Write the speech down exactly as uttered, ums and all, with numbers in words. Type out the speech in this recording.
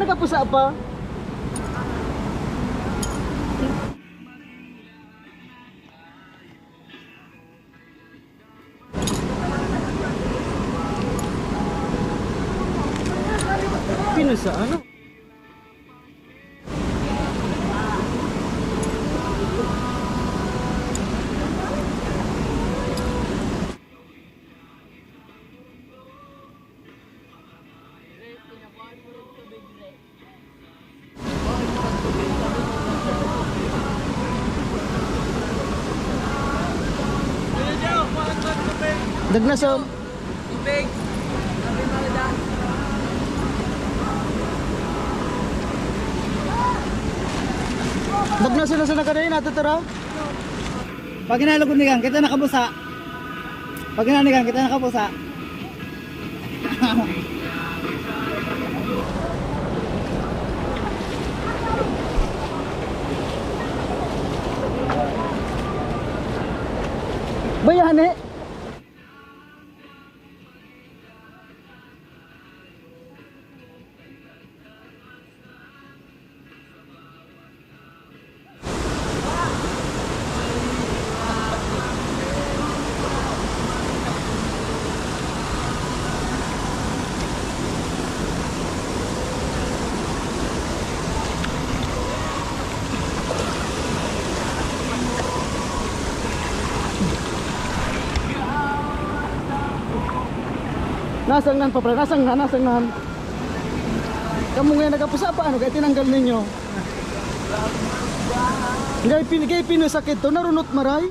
Kapusa pa. Pinusa, ano? Dagnason. Dagnason na sa nagkadayon, ato tara. Pag inalugod ni Gang, kita nakabusa. Pag inanigan, kita nakapusa. Bayani. Nasang nan, papre, nasang nan, nasang nan. Kamo nga nagapusa pa, ano kaya tinanggal ninyo? Gay pin-, gay pinusakit to, narunot maray.